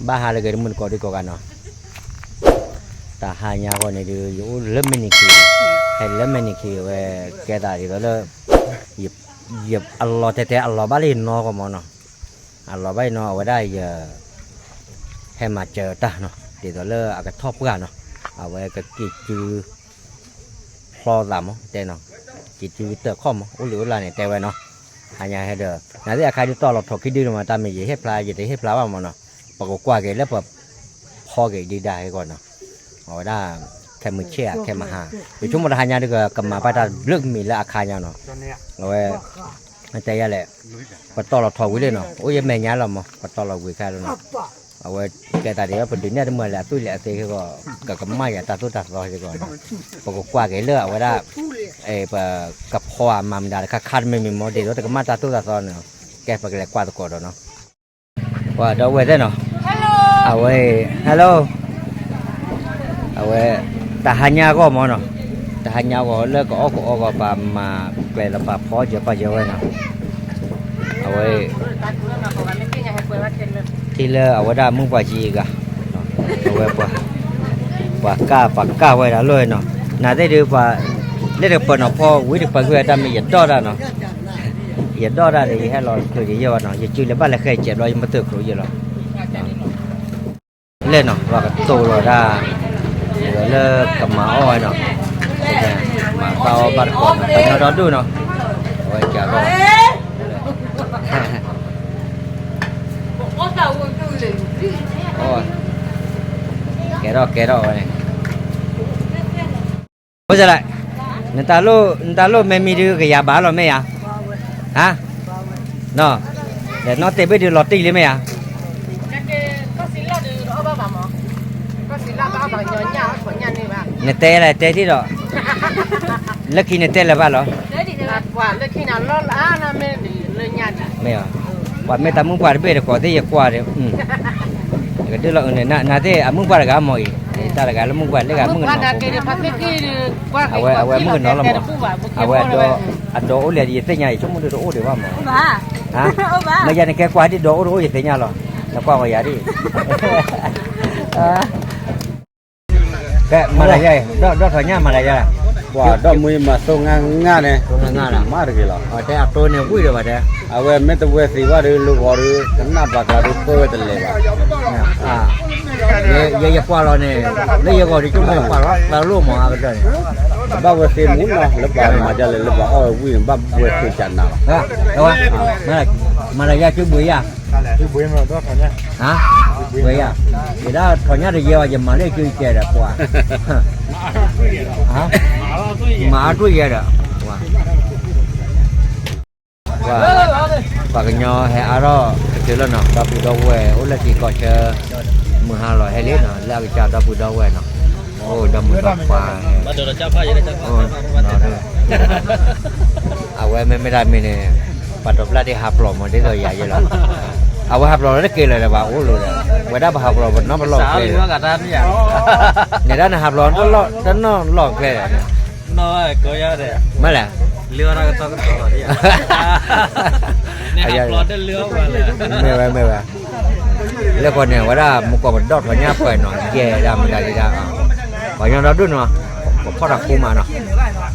ဘၣ်ဟါလၢက့ၤတမုၢ်တကိးဒ်ကိးဂၤနီၤ, တဟါညါအဂီၢ်န့ၣ်ဒုး ယအိၣ်လၢမဲၢ်နံၤခံ, ဟဲလၢမဲၢ်နံၤခံဝဲ ကဲသးဒ်သိးလၢ ယအလီၤတဲာ်တဲာ်အလီၤဘၣ်လၢယနီၢ်ဂီၢ်မးနီၤ, အလီၤဘၣ်ယနီၢ် အဝဲဒၣ်ယ ဟဲမၤစၢၤတၢ်နီၤ, ဒ်သိးလၢအကထီၣ်ပှၢ်နီၤ, အဝဲကက့ၤစု ဖျီသးမး တဲနီၤ, က့ၤစုတၢ်ခီၣ်မး အိၣ်လံအိၣ်လၢ်န့ၣ် တဲဝဲနီၤ, ဟါညါဟဲဒီး နသ့ၣ်အခါဒုးတီၢ်လီၤထီၣ်ခံဒုနီၤမး တၢ်မ့ၢ်ယဟ့ၣ်ဖျါ ယတဟ့ၣ်ဖျါဘၣ်မးနီၤ, ပကကွၢ်က့ၤလၢပဖီက့ၤဒံးဒၣ်ဟဲဂီၢ်နီၤ, အဝဲဒၣ် ခဲမုၢ်ဆ့ၣ်ဧါ ခဲမုၢ်ဟါ, ယဆိကမိၣ်တဟါညါဒုး ကမၤဘၣ်တၢ်ဘျုးမံၤလၢအခါညါနီၤ, အဝဲ တဲယၤလဲၣ်, ပတီၢ်လီၤထီၣ်ဝံၤလံနီၤ, အိၣ်ယမဲာ်ညါလီၤမး ပတီၢ်လီၤဝံၤခါလီၤနီၤ, အဝဲကဲသးဒ်ဝဲ ပဒုးနဲၣ်တမုာ်လၢအသွံၣ်လၢအသ့ဟဲဂီၢ် ကကမၣ်ယၤတၢ်သိၣ်တၢ်သီဟဲဂီၢ်နီၤ, ပကကွၢ်က့ၤလၢအဝဲဒၣ် ပကဖီအမၤမတၤတခါခါတမံၤမံၤမး ဒ်သိးတကမၣ်တၢ်သိၣ်တၢ်သီန့ၣ်, ကဲပကလဲၤကွၢ်သကိးဒီးနီၤ, ပှၤဒီပုၢ်ဝဲၢ်သ့ၣ်နီၤ, အဝဲ hello အဝဲ တဟါညါအဂီၢ်မးနီၤ, တဟါညါအဂီၢ်လၢကအီၣ်ကအီဂီၢ် ပှၤမၤကျဲလီၤ ပှၤဖီကၢၤပှၤယၢၤဝဲနီၤ, အဝဲ ထံၣ်လၢအဝဲဒၣ်မုၢ်ပှၢ်ကံအဂၤ, အဝဲ ပှၤကၢ် ပှၤကၢ်ဝဲဒၣ်လီၤနီၤ, နသ့ၣ်ဒုးပှၤ လၢတကပၤနီၤဖီဝံၤတကပၤကွံာ်အတၢ်မ့ၢ်ယဒီၣ်တၢ်နီၤ, ယဒီၣ်တၢ်န့ၣ် ယဟဲလီၤချုးယယဲၢ်ဘၣ်နီၤ, ယစုလၢဘၣ်လဲၤဃဲကဲးဘျီ ယမ့ၢ်တချုးယဲၢ်လီၤ လဲၣ်နီၤ ပှၤကတိၤလီၤတၢ် လၢကမၤအီၣ်ဝဲနီၤ, မၤဘၣ်အီၣ်ဘၣ်တကိးနီၤ ပှၤညီဒီဒူၣ်နီၤ, အဝဲကၢ်ထီၣ် ကဲထီၣ်ကဲထီၣ်ဝဲန့ၣ် ဖိစလၢ်, နတၢ်လိၣ်မ့မံၤဒုးကယၤဘၣ်လီၤမ့ၢ်ဧါ, ဟါ, နီၤ, ဒီးနီၢ်တဲဘ့ၣ်ဒုးလီၤတံၢ်လံမ့ၢ်ဧါ, နတဲလၢတဲထံၣ်ဒီး, လၢခံနတဲလၢၤဘၣ်လီၤ, မ့ၢ်, ပှၤမ့ၢ်တၢ်မုၣ်ပှၢ်တဘ့ၣ်တကိးသ့ၣ်ယကွၢ်ဒီး, ကဒုလီၤအုးန့ၣ် နသ့ၣ်အမုၣ်ပှၢ်တဂၤမ့ၢ်အံၤ, တၢ်တဂၤလၢမုၣ်ပှၢ်လၢဂၤမုၣ်ကနီၤ, အဝဲအဝဲမုၣ်ကနီၤလီၤမး, အဝဲအဒီ အဒီအိၣ်လဲၣ်ယသ့ၣ်ညါအံၤ ဆိကမိၣ်ဒုးတအိၣ်ဒံးဘၣ်မး, မ့ၢ်ယၤနကဲကွၢ်ဒံးဒီအိၣ်တအိၣ်ယသ့ၣ်ညါလီၤ, နကွၢ်ဃီၤယၤဒံး, ကဲမၤလၢယၤ, ဒီၣ်ထီၣ်ညၣ်မၤလၢယၤ, ပှၤဒီမုၢ်မၤသိငါငါန့ၣ်, မၤတဂ့ၤလီၤ, တဲအတိၢ်န့ၣ်ဝံၣ်ဒီးဘၣ်တဲ, အဝဲမ့ၢ်တဝဲသ့ဘၣ်ဒီး လူဂီၤဒီး ကနၣ်ဘၣ်ကျါဒီးပၢဝဲတလဲၤဘၣ် ယဲယကွၢ်လီၤန့ၣ်, လၢယဂီၢ်ဒ်ကၠိမ့ၢ်ကွၢ်လီၤ သးလိၣ်မးအကတၢၢ်န့ၣ်, ဘၣ်ဝဲသ့မူနီၤ လၢပှၤမၤဒ်လဲၣ် လၢပှၤအီၣ်ဝဲဝံၣ်န့ၣ် ဘၣ်ဝဲသ့ကနၤလီၤ, မၤလၢယၤကၠိဘှံးယၤ, ဘှံးယၤ, ယဒၣ်ထီၣ်ညၣ်တယဲဘၣ် ယမၤလၢကၠိကဲဒီးပှၤ, မၤအါတွၢ်ယဲဒီး ပှၤကညီဟဲအါထီၣ်ကတၢၢ်လီၤနီၤ ဒီပုၢ်ဒီဝဲၢ်အိၣ်လၢထံကီၢ်ဆၢ, မုၢ်ဟါလီၤဟဲလံနီၤ လၢအကစၢ်ဒီပုၢ်ဒီဝဲၢ်နီၤ, အိၣ်ဒီမုၢ်ဒီခွါ, အဝဲမ့မ့ၢ်တၢ်မံၤန့ၣ်, ပှၤဒီးဘျၣ်ဒ့ဟးဖျိးမးဒ်သိးယၤယဲလီၤ, အဝဲဟးဖျိးလီၤတက့ၢ်လၢၤဒီးပှၤအိၣ်လိၤဒီး, ဝဲဒၣ်ပဟးဖျိးပနီၣ်ပလီၢ်ကျဲ, န့ၣ်ဒၣ်နဟးဖျိးတနီၣ်လီၢ်ကျဲ, မ့ၢ်လဲၣ်, မ့ၢ်ဝဲမ့ၢ်ဝဲ, လၢကီၢ်န့ၣ် အဝဲဒၣ်မူကီၢ်ပဒီၣ်ထီၣ်ညၣ်ပှဲၤနီၤ ယဲၢ်ဒၣ်မတၤဒၣ်, ပှၤကညီဒီဒူၣ်နီၤ, ပဖီၣ်တၢ်ဃူမးနီၤ,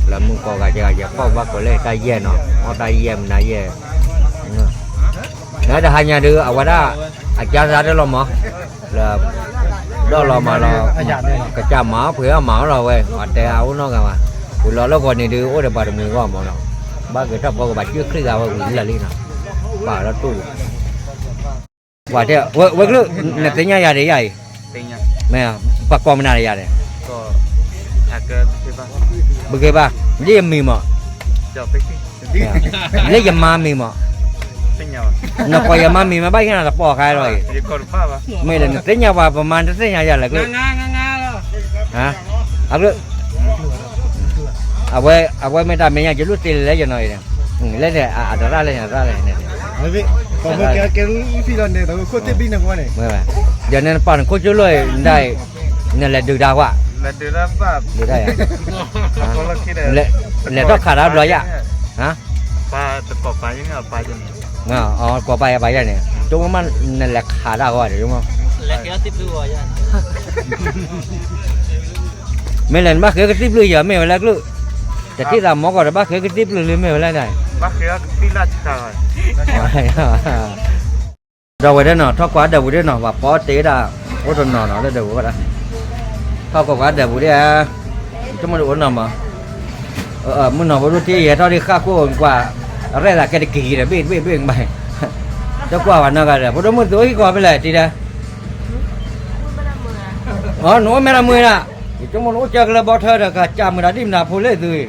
လၢမူကီၢ်ဂၤယဲၢ်ဂၤယဖီၣ်ဘၣ်ကီးလၢတၢ်ယဲၢ်နီၤ အီၣ်တၢ်ယဲၢ်မနုၤယဲၢ်, လၢတဟါညါဒုး အဝဲဒၣ် အကၢ်သးတလီၤမး, လၢ ဒီၣ်လီၤမးလီၤ, ကစၢ်မၤအီၣ်ဖှ့အီၣ်မၤအီၣ်လီၤဝဲ အတဲအအိၣ်နီတဂၤဘၣ်, ဝံၤလီၤလၢဂီၤန့ၣ်ဒုး အိၣ်ဒီးပှၤတမှံၤဂီၢ်မးနီၤ, ဘၣ်က့ၤထီၣ်ဖီကဘၣ်စုခရံာ်ဂၤဝဲဝံၤလၢာ်လံနီၤ, ပာ်လီၤတူၢ်, ပှၤတဲ ဝဲကလုၢ် နသ့ၣ်ညါယၤဒီးယၤအံၤ, မ့ၢ် ပှၤကိးမနုၤဒီးယၤန့ၣ်, ဘုက့ဘၣ်, လၢယမံၤမး, လၢယမါမံၤမး, နကိးယမါမံၤမး ဘၣ်ယဲၢ်နၤတပီၢ်ခါလီၤအံၤ, မ့ၢ်ဒီးနသ့ၣ်ညါပှၤ ပမါတသ့ၣ်ညါယၤလၢကလုၢ်, အကလုၢ်, အဝဲ အဝဲမ့ၢ်တၢ်မဲာ်ညါ ယလူၢ်သ့လၢယနီၤအံၤ, လၢန့ၣ် အတရၣ်လၢန့ၣ် အတရၣ်လၢန့ၣ်, ယၤန့ၣ်နပာ်နခိၣ်ကၠိလိာ်အံၤ နဒၣ်အံၤ, နလဲၤဒုးတၢ်ကွၢ်, ဒုးတၢ်ယၤ, လဲၤထီၣ်ခးတၢ်ဘျီယၤ, ကိးပာ်ယၤပာ်ယၤန့ၣ်, ကၠိမး နလဲၤခးတၢ်ကွၢ်ဒီး ကၠိမး မ့ၢ်လဲၣ် နဘၣ်ဃ့ကသံၣ်ပျုၢ်ယၤ မ့ၢ်ဝဲလၢကျုၢ်, တထံၣ်သးမီကီး တဘၣ်ဃ့ကသံၣ်ပျုၢ်လၢမ့ၢ်ဝဲလၢန့ၣ်, ဒီးဝဲဒၣ်နီၤ ထီၣ်ကွၢ်ဒၢးပူၤဒၣ်နီၤ ပှၤပိာ်တ့ၢ်ဒၣ် အိၣ်တနီၤနီၤလၢဒၢးပူၤဝဲဒၣ်, ထီၣ်ကွၢ်ကွၢ်ဒၢးပူၤဒၣ်, တမ့ၢ်တအိၣ်နီၤမး, မုၢ်နီၤဖိဒိၣ်တ့ၢ်ယဲထီၣ်ဒ်ဃၣ်ခိၣ်ကွၢ်, ရဲၣ်သးကဲတက့ၤဒီး ဘ့ၣ်ဘ့ၣ်ဘ့ၣ်ဘၣ်, တကွၢ်ဝဲနီတဂၤဒီး ဖိဒိၣ်မုၣ်သုအိၣ်ဟံၣ်ကီးဖဲလဲၣ်တံၤဒၢး, နအိၣ်မဲၢ်တၢ်မုာ်ဒၣ်, ယဆိကမိၣ်နအိၣ်ကၢကလၢဘီထၢဒီး ကစၢ်မုာ်တၢ်ဒ်မနုၤဖိလၢသု, အိၣ်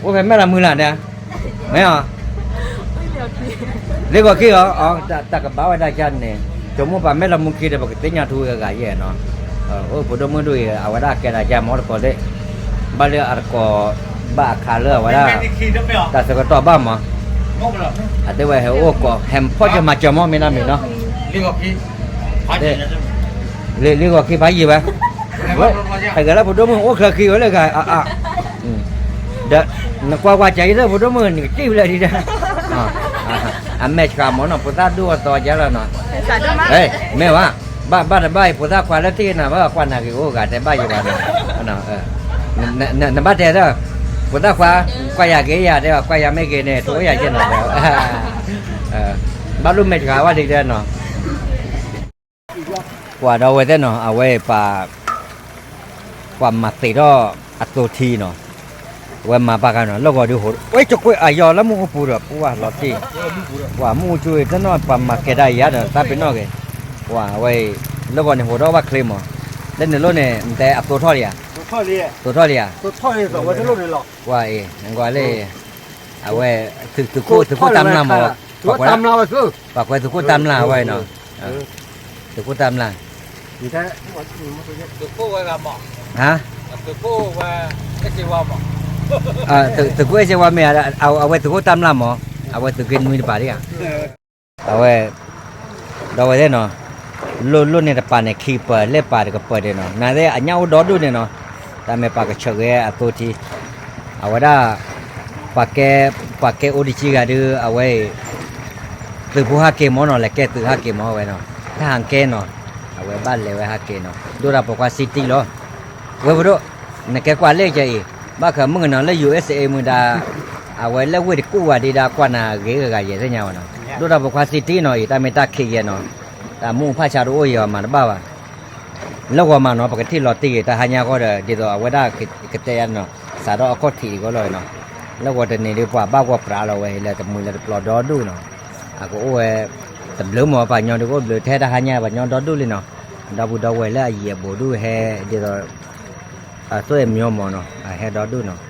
ဖဲမဲၢ်တၢ်မုာ်လၢ်ဒၢး, မ့ၢ်အီၤ လ့ဂီၤခံဂီၤ, တၢ်ကဘၣ်ဝဲဒၣ်ကန့ၣ်, ဆိကမိၣ်ပှၤမဲၢ်လီၤမူခံဒီး ပကသ့ၣ်ညါထူဂၤဂၤယဲၢ်နီၤ, အိၣ်ဖိဒိၣ်မုၣ်ဒိၣ်အံၤ အဝဲဒၣ်ကဲဒၣ်ကၢ်မီတကိးသ့ၣ်, ဘၣ်လၢအတကိး, ဘၣ်အခါလၢအဝဲဒၣ်, တၢ်ဆၢကတီၢ်ဘၣ်မး, အတဲဝဲဟဲအိၣ်ကိး ဟဲဖီၣ်ကမၤစၢၤမး မ့ၢ်နီတမံၤနီၤ, လ့ဂီၤခံဖးယံာ်ဝဲ, ဟဲဂၤလၢဖိဒိၣ်မုၣ်အိၣ်ချၢခံဝဲလၢဂၤ, ဒီးနကွၢ်ကွၢ်ကဲအံၤလၢဖိဒိၣ်မုၣ် နကစံၣ်ဖဲလဲၣ်ဒံးဒၢး, အမဲာ်ဆှးမ့ၢ်နီၤ ဖိသၣ်ဒိၣ်အသီကဲလီၤနီၤ, မ့ၢ်ဝဲ, ဘၣ်ဘၣ်တဘၣ်အံၤ ဖိသၣ်ခွါလၢထံၣ်နၤဘၣ်ကွၢ်နၤဂ့ၤအိၣ်ဂၤတဲဘၣ်ယံၤဘၣ်နီၤ, နဘၣ်တဲဒီး, ဖိသၣ်ခွါ, ကွၢ်ယၤဂ့ၤယၤတဲဘၣ် ကွၢ်ယၤမ့ၢ်ဂ့ၤန့ၣ် ထိၣ်အိၣ်ယၤကဲနီၤ, ဘၣ်လိၣ်မဲာ်ဆှးဝဲဒံးဒၢးနီၤ ပှၤဒီးဝဲသ့ၣ်နီၤ အဝဲပှၤ, ပှၤမၤသ့ၣ်ထီၣ်အသိထံနီၤ, အဝဲမၤဘၣ်ခါနီၤ လၢဂီၤဒုးဟိး, ဝဲကကွဲးအယီၤ လၢမုၢ်အိၣ်ပူၤဒီး ပှၤလီၤတံၢ်, ပှၤမုၢ်အိၣ်ကၠိတနီၤ ပှၤမၤကဲဒၣ်ယၤဒီး သးပ့ၤနီၣ်ဂ့ၤ, ပှၤဝဲ, လၢဂီၤန့ၣ်ဟိးထီၣ်ဘၣ်ချ့မး, လၢန့ၣ်လိၣ်န့ၣ် နတဲအသိထီၣ်လံဧါ, သိထီၣ်လံဧါ, ပှၤအံၤ နကွၢ်လၢ အဝဲ, သုးခိၣ်တၢ်မျၢ်မး, ပှၤကွဲးသုးခိၣ်တၢ်မျၢ်ဝဲနီၤ, သုးခိၣ်တၢ်မျၢ်, သုးခိၣ်အဲၣ်စ့ဝါမ့ၢ်, အဝဲသုးခိၣ်တၢ်မျၢ်မး, အဝဲသုးက့နွံတပၤဒံးဧါ အဝဲ, ဒီးဝဲသ့ၣ်နီၤ, လိၣ်လိၣ်န့ၣ်တပၤန့ၣ် ခံပၤလၢပၤတကပၤဒဲးနီၤ နသ့ၣ်အညၣ်အိၣ်ဒီဒူၣ်န့ၣ်နီၤ, တၢ်မ့ၢ်ပှၤကဆၢဂ့ၤအသိထံ, အဝဲဒၣ်, ပှၤကဲ, ပှၤကဲအိၣ်တဆံဂၤဒုး အဝဲအံၤ, သုးဖိဟးက့ၤမးနီၤ လဲၤကဲသုးဟးက့ၤမးဝဲနီၤ, တၢ်ဟးကဲနီၤ, အဝဲဘၣ်လဲၤဝဲဟးက့ၤနီၤ ဒိၣ်တၢ်ပိာ်ခွါစံတံၢ်လီၤ, ဝဲပဒိၣ်, နကဲကွၢ်လၢကဲအံၤ, ဘၣ်ဃးမုၣ်ကနီၤလၢ ယူၣ်အ့စ့မုၢ်ဒါ အဝဲလၢဝ့ၢ်တကူၣ်ဝဲဒၣ် ကွၢ်နၤဂ့ၤဂၤယဲၢ်သ့ၣ်ညါဘၣ်နီၤ, ဒိၣ်တၢ်ပိာ်ခွါစံတံၢ်နီၤအံၤ တၢ်မ့ၢ်တၢ်ခံးယဲၢ်နီၤ, တၢ်မူဖးဆါတအိၣ်ယဲၢ်မၤတဘၣ်ဘၣ်, လၢဂီၤမးနီၤ ပကထံၣ်လီၤတံၢ်ဂ့ၤ တၢ်ဟါညါဃီဒီး ဒ်သိးအဝဲဒၣ်ကတဲယါနီၤ စးထီၣ်အခီၣ်ထံးအံၤဃီလီၤနီၤ, လၢဂီၤတန့ၢ်ဒုးပှၤဘၣ်ဂီၤပြးလီၤဝဲ လဲၤတမှံၤလဲၤတပျီၤဒီဒူၣ်နီၤ, အကအိၣ်ဝဲ, တဘျုးမး ပှၤညီဒုးကအိၣ်ဘျုး ထဲတၢ်ဟါညါ ပှၤညီဒီဒူၣ်လံနီၤ, ဒီပုၢ်ဒီဝဲၢ်လၢအယံၤအဘူးဒုးဟဲ, ဒ်သိး, အသိၣ်အမံၤမးနီၤ အဟဲဒီဒူၣ်နီၤ,